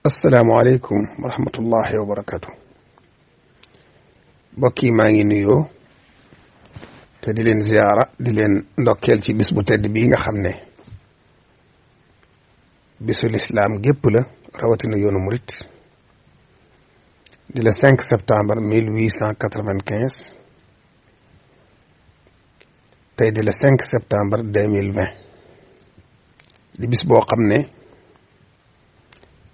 asalaamaaleykum wa rahmatullahi wa barakatu mbokk yi maa ngi nuyoo te di leen ziyaara di leen ndokkeel ci bis bu tedd bii nga xam ne bisu lislaam gépp la rawatina yoonu murit di le 5 septembre 1895 tey di le 5 septembre 2020 di bis boo xam ne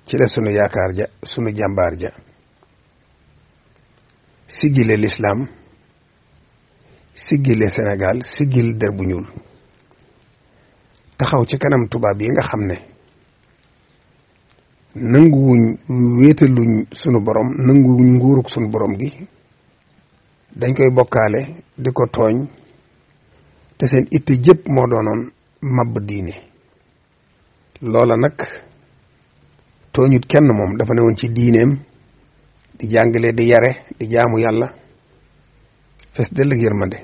ci la sunu yaakaar ja sunu jàmbaar ja siggile lislaam siggile Sénégal siggil der bu ñuul taxaw ci kanam tubaab yi nga xam ne nanguwuñ wéetaluñ sunu borom nanguwuñ nguuruk sunu borom gi dañ koy bokkaale di ko tooñ te seen itte jëpp moo doonoon mabb diine loola nag tooñut kenn moom dafa ne woon ci diineem di jàngale di yare di jaamu yàlla fes dell ak yërmande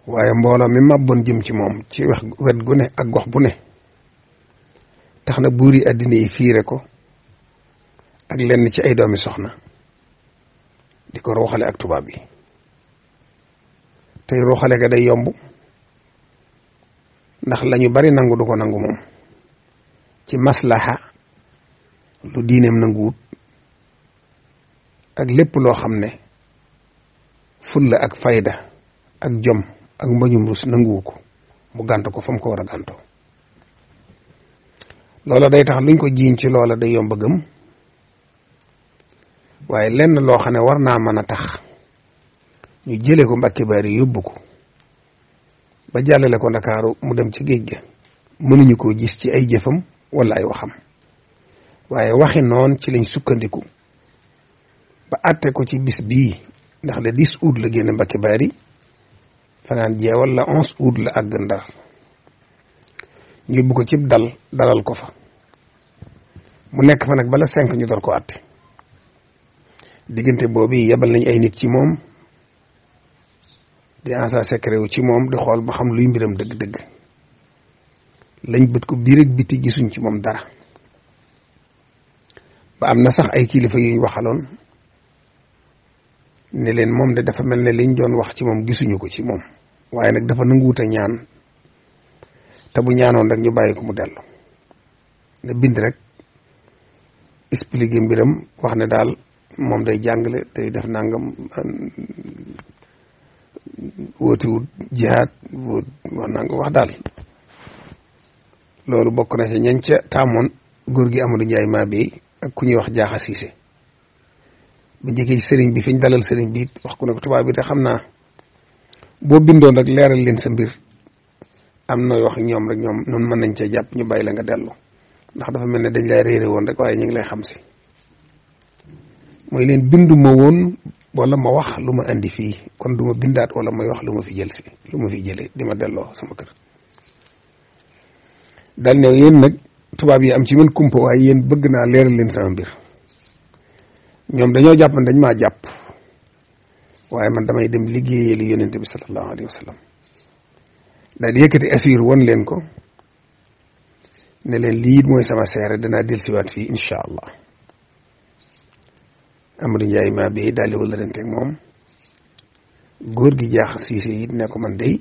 waaye mbooloo mi màbboon jëm ci moom ci wet gu ne ak gox bu ne tax na buur yi àddina yi fiire ko ak lenn ci ay doomi soxna di ko ruuxale ak tubaab yi tey ruuxale ga day yomb ndax lañu bari nangu du ko nangu moom ci maslaha lu diineem nanguwut ak lépp loo xam ne fulla ak fayda ak jom ak mbañum rus nanguwu ko mu gànt ko fa mu ko war a gàntoo loola day tax luñ ko jiiñ ci loola day yomb a gëm waaye lenn loo xam ne war naa mën a tax ñu jële ko Mbàkke Bari yóbbu ko ba jàllale ko Ndakaaru mu dem ci géej ga mënuñu koo gis ci ay jëfam wala ay waxam waaye waxi noon ci lañ sukkandiku ba àtte ko ci bis bii ndax le 10 août la génn Mbàkke Bari fanaan jeewal la 11 août la àgg Ndar ñu yóbbu ko cib dalal ko fa mu nekk fa nag bala 5 ñu door ko àtte diggante boobu yebal nañ ay nit ci moom di agent secret wu ci moom di xool ba xam luy mbiram dëgg-dëgg lañ bët ko biir ak biti gisuñ ci moom dara ba am na sax ay kilifa yuñ waxaloon ne leen moom de dafa mel ne liñ doon wax ci moom gisuñu ko ci moom waaye nag dafa nanguwut a ñaan te bu ñaanoon rek ñu bàyyi ko mu dellu ne bind rek expliquer mbiram wax ne daal moom day jàngale day def nangam wóotiwut jihaad wax nangam wax daal loolu bokk na ci ñañ ca taamoon góor gi Amadou Ndiaye maa bi ak ku ñuy wax jaaxa siise bu njëkkee sëriñ bi fi ñu dalal sëriñ bi wax ku ne ko tubaab bi te xam naa boo bindoon rek leeral leen sa mbir am na wax ñoom rek ñoom noonu mën nañ cee jàpp ñu bàyyi la nga dellu ndax dafa mel ne dañ lay réere woon rek waaye ñu ngi lay xam si mooy leen binduma woon wala ma wax lu ma andi fii kon du ma bindaat wala may wax lu ma fi jël si lu ma fi jëlee di ma delloo sama kër dal ne yéen nag tubaab yi am ci man kumpa waaye yéen bëgg naa leeral leen sama mbir ñoom dañoo jàpp ne dañ maa jàpp waaye man damay dem liggéeyee li yonente bi sallallahu alayhi wa sallam daal di yëkkati assur won leen ko ne leen lii mooy sama seere danaa dellusiwaat fii incha allah Amadou Ndiaye maa bi daal di wëlëranteeg moom góor gi jaax siise it ne ko man day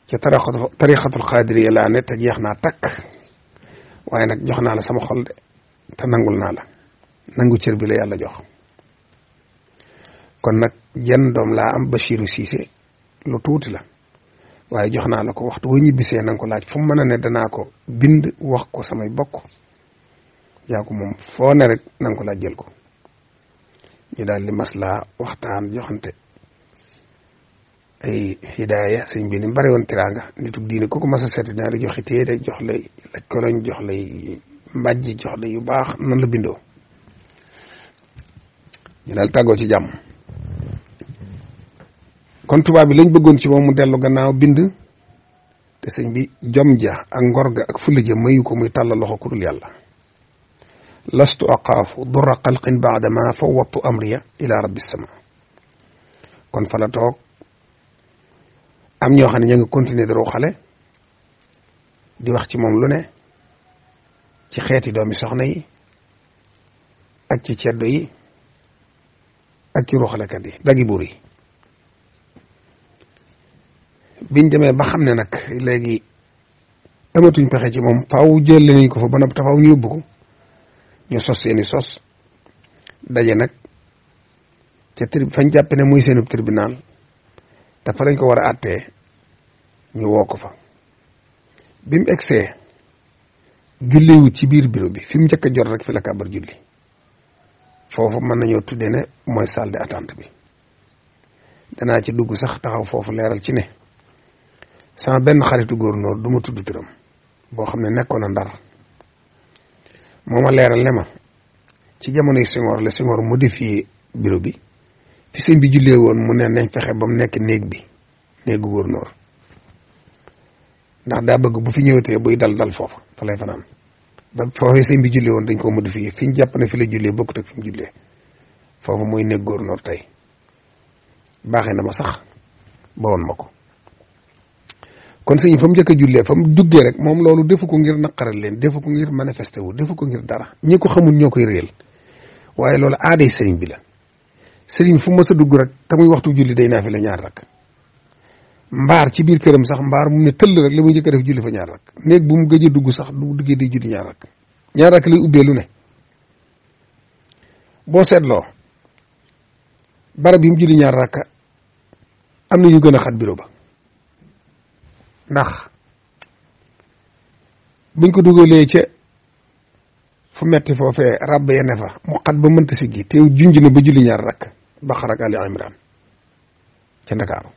ca tarixatul xaadiriya laa ne te jeex naa takk waaye nag jox naa la sama xol de te nangul naa la nangu cër bi la yàlla jox kon nag jenn doom laa am Bachiru Siise lu tuuti la waaye jox naa la ko waxtu boo ñibbisee na nga ko laaj fu mu mën a ne danaa ko bind wax ko samay bokk yaa ko moom foo ne rek na nga ko laaj jël ko ñu daal di maslaa waxtaan joxante ay hidaaya sëñ bi ni bari woon teraanga nitu diine ku ko mas a seeti naa la joxi téere jox lay laj koloñ jox lay mbàjj jox lay yu baax noonu la bindoo ñu daal tàggoo ci jàmm kon tubaab bi lañ bëggoon ci moom mu dellu gannaaw bind te sëñ bi jom ja ak ngor ga ak fulla ja mayu ko muy tàllal loxo ku dul yàlla lastu aqaafu durra xalqin baadama fawattu amriya ila rabbi sama kon fa la toog am ñoo xam ne ña nga continuer di ruuxale di wax ci moom lu ne ci xeeti doomi soxna yi ak ci ceddo yi ak ci ruuxalekat yi dagi buur yi biñ demee ba xam ne nag léegi amatuñ pexe ci moom faaw jël nañ ko fa ba noppi faaw ñu yóbbu ko ñu sos seeni sos daje nag ca fañ jàpp ne muy seenub tribunal te fa lañ ko war a àttee ñu woo ko fa bi mu egsee julliwut ci biir bureau bi fi mu njëkk a jot rek fi la kàbbar julli foofu mën nañoo tuddee ne mooy salle d'attente bi danaa ci dugg sax taxaw foofu leeral ci ne sama benn xaritu gouverneur du ma tudd turam boo xam ne nekkoon na Ndar moo ma leeral ne ma ci jamonoy Senghor la Senghor modifié bureau bi fi sëñ bi jullee woon mu ne nañ fexe ba mu nekk néeg bi néegu gouverneur ndax daa bëgg bu fi ñëwatee buy dal foofa fa lay fanaan ba foofee sëñ bi jullee woon dañ koo modifié fi ñu jàpp ne fi la jullee bokkut ak fi mu jullee foofu mooy néeg gouverneur tey baaxee na ma sax ba woon ma ko kon sëñ fa mu njëkk a jullee fa mu duggee rek moom loolu defu ko ngir naqaral leen defu ko ngir manifester wu defu ko ngir dara ñi ko xamul ñoo koy réel waaye loolu aaday sëriñ bi la sëriñ fu mës a dugg rek te muy waxtu julli day naa fi la ñaar rak mbaar ci biir këram sax mbaar mu ne tëll rek la muy njëkk a def julli fa ñaar rak néeg bu mu gëj a dugg sax du duggee day julli ñaar rak lay ubbee lu ne boo seetloo barab yi mu julli ñaar rakka am na yu gën a xat bureau ba ndax buñ ko dugalee ca fu metti foofee ràbb ya ne fa mu xat ba mënta siggi teew junj na ba julli ñaar rakk Baqara ak Ali Imran ca Ndakaaru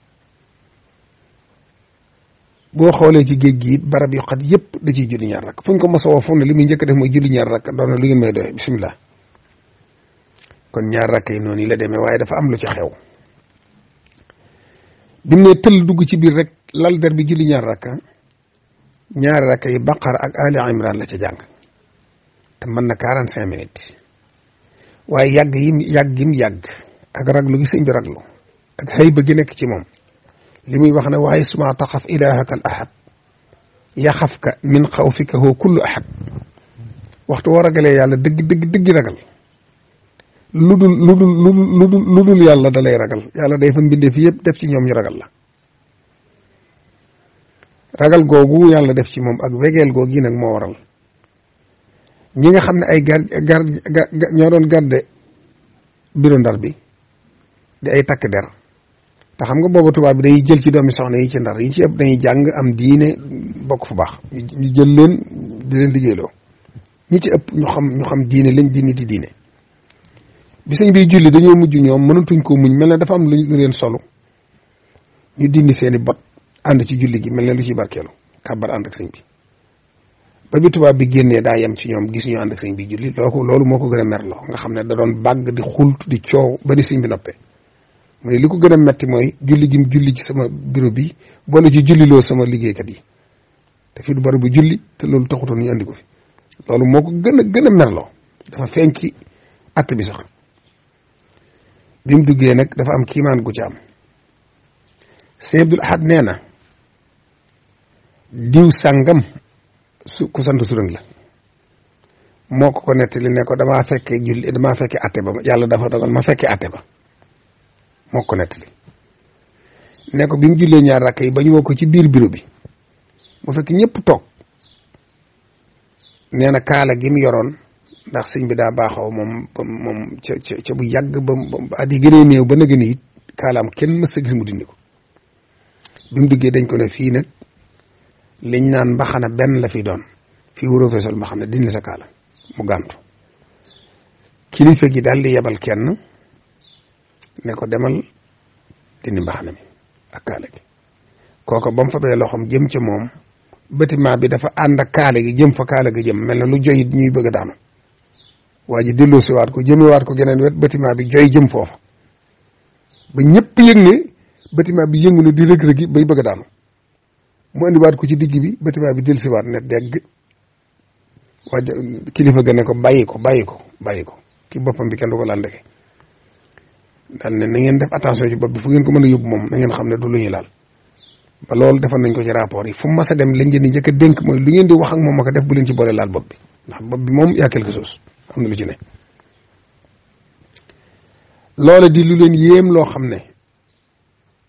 boo xoolee ci géej gi it barab yu xat yëpp da ciy julli ñaar rakk fuñ ko mosoo fu ne li muy njëkk a def mooy julli ñaar rakk doon na lu ngeen may doy bisimilah kon ñaar rakk yi noonu la demee waaye dafa am lu ci xew bi mu ne tëll dugg ci biir rek lal der bi julli ñaar rakka ñaari rakka yi Baqara ak Ali Imran la ca jàng te mën na 45 minutes waaye yàgg yim yàgg ak raglu gi sëñ bi raglu ak xëyba gi nekk ci moom li muy wax ne waaye suma taxaf ilahaka al ahad yaxafka min xawfika hoo kullu ahad waxtu woo ragalee yàlla dëgg ragal lu dul yàlla da lay ragal yàlla day fa mbindee fi yëpp def ci ñoom ñu ragal la ragal googu yàlla def ci moom ak wegeel googu yi nag moo waral ñi nga xam ne ay ñoo doon garde bureau Ndar bi di ay takk der te xam nga booba tubaab bi day jël ci doomi soxna yi ci Ndar yi ci ëpp dañuy jàng am diine bokk fu baax ñu jël leen di leen liggéeyloo ñi ci ëpp ñu xam diine lañ di diine bi sëñ bi julli dañoo mujj ñoom mënatuñ koo muñ mel ne dafa am lu leen solo ñu dindi seeni bot ànd ci julli gi mel ne lu ciy barkeelu kàbbar ànd ak sëñ bi ba bi tubaab bi génnee daa yem ci ñoom gis ñu ànd ak sëñ bi julli loolu moo ko gën a merloo nga xam ne da doon bàgg di xult di coow ba ni sëñ bi noppee mu ne li ko gën a metti mooy julli gi mu julli ci sama bureau bi boole ci julliloo sama liggéeykat yi te fii du bari bu julli te loolu taxutoon ñu andi ko fi loolu moo ko gën a merloo dafa feeñ ci att bi sax bi mu duggee nag dafa am kiimaan gu ci am sëñ Abdul Ahad nee na diw sàngam ku sant Surang la moo ko nettali ne ko damaa fekke atte ba yàlla dafa dogal ma fekke atte ba moo ko nettali ne ko bi mu jullee ñaar rakk yi ba ñu woo ko ci biir bureau bi mu fekk ñëpp toog nee na kaala gi mu yoroon ndax sëñ bi daa baaxoo moom ca bu yàgg ba at yi gënee néew ba na gën it kaalaam kenn mës a gis mu dindi ko bi mu duggee dañ ko ne fii nag liñ naan mbaxana benn la fi doon fii wuroo fee sol mbaxana dindi sa kaala mu gàntu kilifa gi daal di yebal kenn ne ko demal dindi mbaxana mi ak kaala gi kooku ba mu fa bee loxoom jëm ca moom bâtiment bi dafa ànd ak kaala gi jëm fa kaala gi jëm mel na lu joyit ñuy bëgg a daanu waa ji delloo si waat ko jëmewaat ko geneen wet bâtiment bi joy jëm foofa ba ñëpp yëg ne bâtiment bi yëngu na di rëg-rëgi bay bëgg a daanu mu andiwaat ko ci digg bi bâtiment bi dellu si waat ne dégg waa kilifa ga ne ko bàyyi ko ki boppam bi kenn du ko laal ndeke daal ne na ngeen def attention ci bopp bi fu ngeen ko mën a yóbbu moom na ngeen xam ne du lu ñuy laal ba loolu defoon nañ ko ci rapport yi fu mu mas a dem lañ leen di njëkk a dénk mooy lu ngeen di wax ak moom ak a def bu leen ci boole laal bopp bi ndax bopp bi moom yaa quelque chose am na lu ci ne loola di lu leen yéem loo xam ne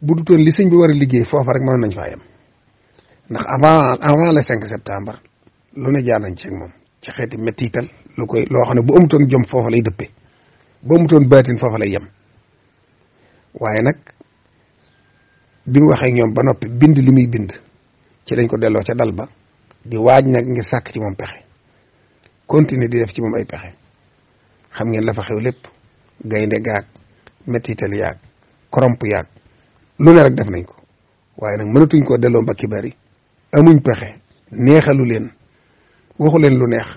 bu dutoon li sëñ bi war a liggéey foofa rek mën nañ faa yem ndax avant le 5 septembre lu ne jaar nañ ci ak moom ci xeeti mettital lu koy loo xam ne bu amutoon jom foofa lay dëppee bu amutoon baatin foofa lay yem waaye nag bi mu waxee ñoom ba noppi bind li muy bind ci lañ ko delloo ca dal ba di waaj nag ngir sàkk ci moom pexe continuer di def ci moom ay pexe xam ngeen la fa xew lépp gaynde gaag mettital yaag koromp yaag lu ne rek def nañ ko waaye nag mënatuñ koo delloo mbakki bari amuñ pexe neexalu leen waxu leen lu neex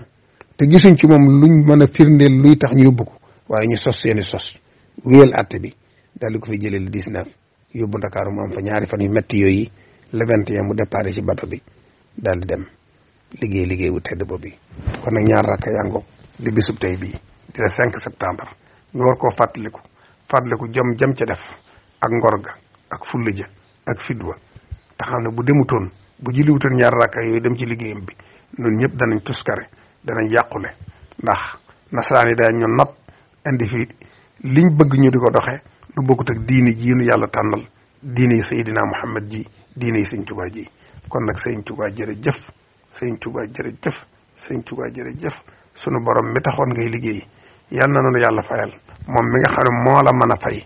te gisuñ ci moom luñ mën a firndeel luy tax ñu yóbbu ko waaye ñu sos seeni sos wéyal àtte bi daal di ko fi jëlee le 19 yóbbu Ndakaaru mu am fa ñaari fan yu metti yooyu le 21 mu départ ci bato bi daal di dem liggéey bu tedd boobu bi kon nag ñaar rakka yango di bisub tey bii di le 5 septembre ñu war koo fàttaliku jom jam ca def ak ngor ga ak fulla ja ak fidwa te xam ne bu demutoon bu julliwutoon ñaar rakka yooyu dem ci liggéeyam bi ñun ñëpp danañ tuskare danañ yàqule ndax nasaraan yi dañ ñu not indi fi liñ bëgg ñu di ko doxe lu bokkut ak diini ji nu yàlla tànnal diini yi Seydina Muhammad ji diini yi Sëñ Tuubaa ji kon nag Sëñ Tuubaa jërëjëf Sëñ Tuubaa jërëjëf Sëñ Tuubaa jërëjëf sunu borom mi taxoon ngay liggéey yal na nu yàlla fayal moom mi nga xam ne moo la mën a fay